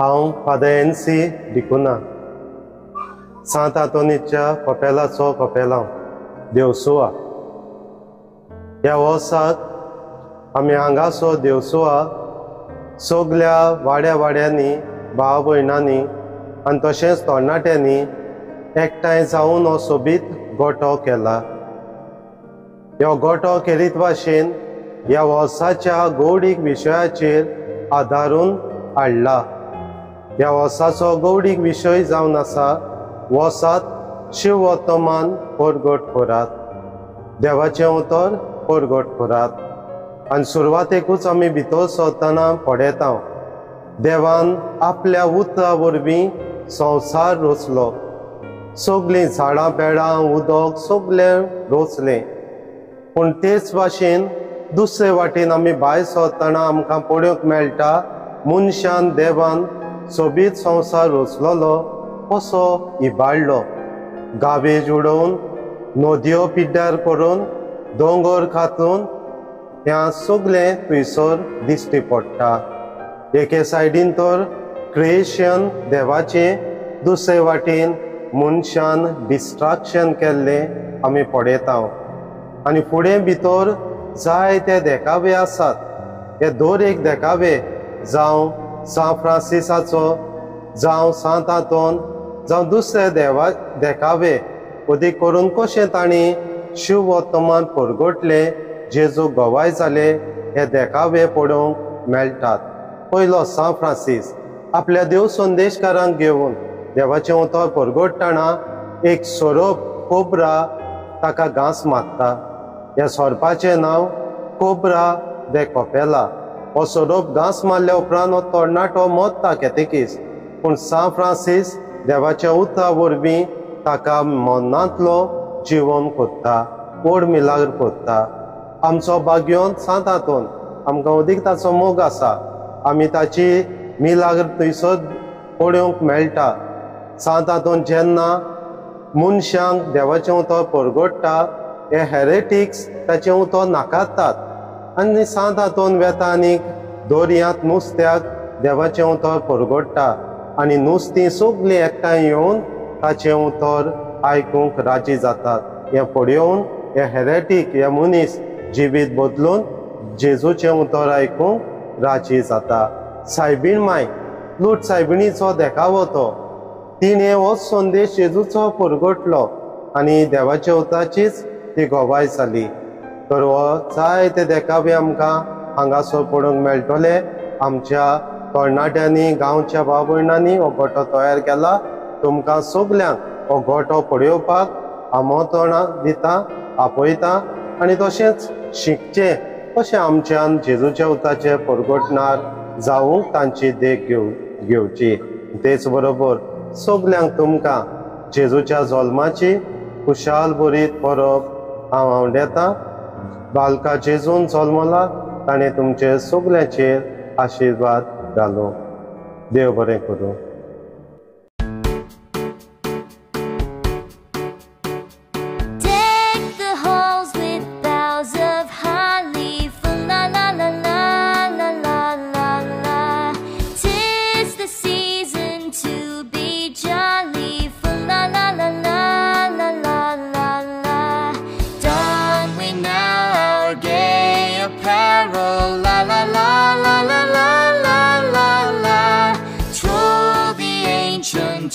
हांव father N C डिकुना, सांत आंतोनीच्या कपेलाचो कपेलांव, देवसुआ. ह्या वर्साक आमी हांगासो देवसुआ सगल्या वाड्या वाड्यांनी भाव भयणांनी आनी तशेंच तरणाट्यांनी एकठांय जावन हो सोबीत गोठो केला. ह्यो गोठो केरीत भाशेन ह्या वर्साच्या गौडीक विशयाचेर आदारून हाडला. ह्या वर्साचो गौडीक विशय जावन आसा वर्सात शिववर्तमान परगट करात, देवाचें उतर परगट करात. आनी सुरवातेकूच आमी भितर सरतना पळयता, देवान आपल्या उतरा वरवीं संवसार रचलो, सगळीं झाडां पेडां उदक सगळें रचलें. पूण तेच भाशेन दुसरे वाटेन आमी भायर सरतना आमकां पळोवंक मेळटा मनशान देवान सोबीत संवसार रचलोलो कसो इबाडलो. गाबेज उडोवन, नदयो पिड्ड्यार करून, दोंगर खातून ह्या सगळें थंयसर दिश्टी पडटा. एके सायडीन तर क्रिएशन देवाचें, दुसरे वाटेन मनशान डिस्ट्रक्शन केल्लें आमी पळयता. आनी फुडें भितर जायते देखावे आसात. हे दर एक देखावे जावं सांत फ्रांसिसाचो, जावं सांत आंतोन, जावं दुसरे देवा देखावे अदीक करून कशें तांणी शिववर्तमान परगटलें, जेजू गवाय जाले, हे देखावे पळोवंक मेळटात. पयलो सांत फ्रांसीस आपल्या देव संदेशकारांक घेवन देवाचें उतर परगटतना एक सोरोप कोबरा ताका घांस मारता. ह्या सोरपाचें नांव कोबरा दे कपेला. हो सोरोप घांस मारल्या उपरांत हो तरणाटो मरता केतेकीस, पूण सांत फ्रांसीस देवाच्या उतरा वरवीं ताका मरणांतलो जिवन कोत्ता, व्हड मिलाग्र कोत्ता. आमचो भाग्योन सांत आंतोन आमकां अदीक ताचो मोग आसा. आमी ताची मिलाग्र थंयसर पळोवंक मेळटा. सांत आंतोन जेन्ना मनशांक देवाचें उतर परगट्टा, हे हेरेटिक्स ताचें उतर नाकारतात आनी सांत आंतोन वेता आनी दर्यांत नुस्त्याक देवाचें उतर परगट्टा आनी नुस्तीं सगळीं एकठांय येवन ताचें उतर आयकूंक राजी जातात. हें पळोवन हे हेरेटीक, हे मनीस जिवीत बदलून जेजूचें उतर आयकूंक राजी जाता. सायबीण माय, लूट सायबिणीचो देखावो तो, तिणें हो संदेश जेजूचो परगटलो आनी देवाच्या उतराचीच ती गवाय जाली. तर हो जायते देखावे आमकां हांगासर पळोवंक मेळटले. आमच्या तरणाट्यांनी, गांवच्या भाव भयणांनी हो गोठो तयार केला. तुमकां सगल्यांक हो गोठो पळोवपाक आमंत्रणां दिता, आपयता आनी तशेंच शिकचें कशें आमच्यान जेजूच्या उतराचें परगटणार जावंक तांची देख घेवची. तेच बरोबर सगल्यांक तुमकां जेजूच्या जल्माची खुशाल बरीत परब हांव आवडेता. बालका जेजून जल्मला, ताणें तुमचे सगल्यांचेर आशिर्वाद घालो. देव बरें करूं.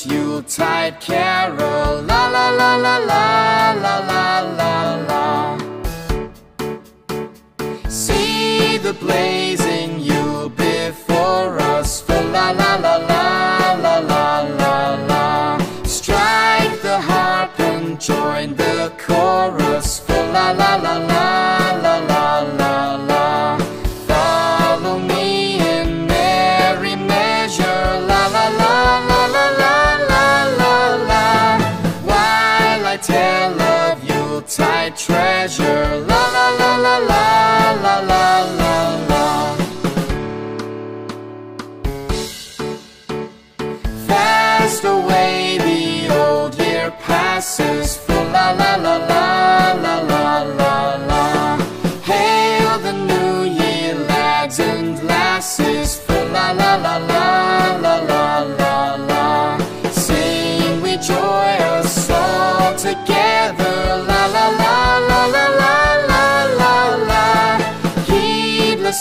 Yuletide carol, la la la la la la la la la. See the blazing Yule before us, fa la la la la la la la la. Strike the harp and join the chorus, fa la la la la la la la la. Follow me in merry measure, la la la la la la la la. While I tell of Yuletide treasure, la la la la la la la la la.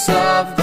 of